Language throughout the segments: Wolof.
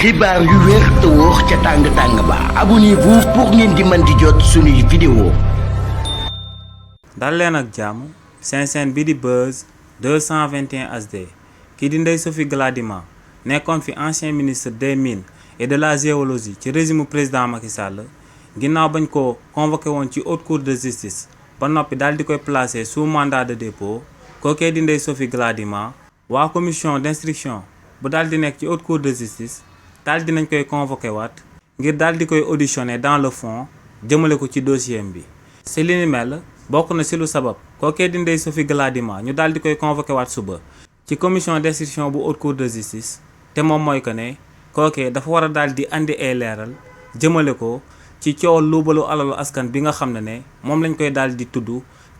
xibaar yu wér te wóor ca tàng ba abonnez-vous pour ngeen di mën di jot suñuy vidéo. dal leen ak jàmm seen bi di Buzz 221 HD kii di Ndeye Sophie Gladima nekkoon fi ancien ministre des mines et de la géologie ci régime président Macky Sall ginnaaw bañ ko convoqué woon ci haute cour de justice ba noppi daal di koy placé sous mandat de dépôt kookee di Ndeye Sophie Gladima waa commission d'instruction bu daal di nekk ci haute cour de justice daal dinañ koy convoqué waat ngir daal di koy auditionné dans le fond jëmale ko ci dossier bi. si li ni mel bokk na si lu sabab kookee di Ndeye Sophie Gladima ñu daal di koy convoqué waat suba ci commission d'instruction bu haute cour de justice te moom mooy que ne kookee dafa war a daal di andi ay leeral jëmale ko ci coow luubalu alalu askan bi nga xam ne moom lañ koy daal di tudd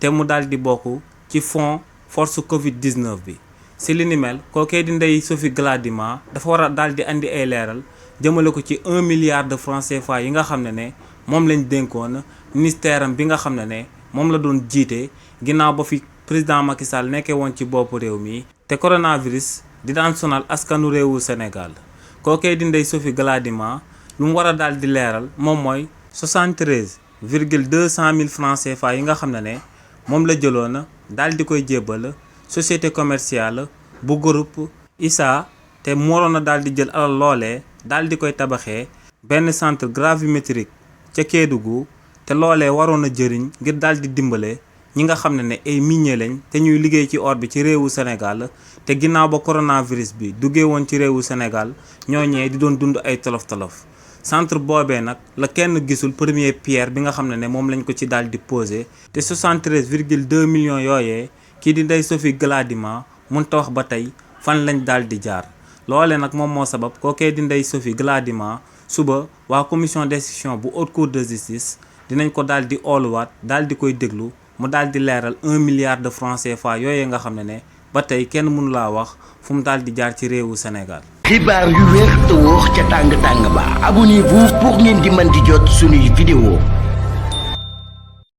te mu daal di bokk ci fond force Covid 19 bi. si li ni mel kookee di Ndeye Sophie Gladima dafa war a daal di andi ay leeral jëmale ko ci 1 milliard de francs CFA yi nga xam ne moom lañ dénkoon ministère am bi nga xam ne moom la doon jiite ginnaaw ba fi président Macky Sall nekkee woon ci bopp réew mi te coronavirus di daan sonal askanu réewu Sénégal kookee di Ndeye Sophie Gladima lu mu war a daal di leeral moom mooy 73,200 francs CFA yi nga xam ne moom la jëloon daal di koy jébbal société commerciale bu groupe ISA te mu waroon a daal di jël alal loolee daal di koy tabaxee benn centre gravimétrique ca Kédougou te loolee waroon a jëriñ ngir daal di dimbale ñi nga xam ne ay minier lañ te ñuy liggéey ci or bi ci réewu Sénégal te ginnaaw ba coronavirus bi duggee woon ci réewu Sénégal ñooñee di doon dund ay tolof-tolof centre boobee nag la kenn gisul première pierre bi nga xam ne moom lañ ko ci daal di posé te 73,2 millions yooyee kii di Ndeye Sophie Gladima mënta wax ba tey fan lañ daal di jaar loole nag moom moo sabab kookee di Ndeye Sophie Gladima suba waa commission d'instruction bu haute cour de justice dinañ ko daal di ooluwaat daal di koy déglu mu daal di leeral 1 milliard de francs CFA yooyee nga xam ne ba tey kenn mënu laa wax fu mu daal di jaar ci réewu Sénégal. xibaar yu wér te wóor ca tàng ba abonnez-vous pour ngeen di mën di jot suñuy vidéo.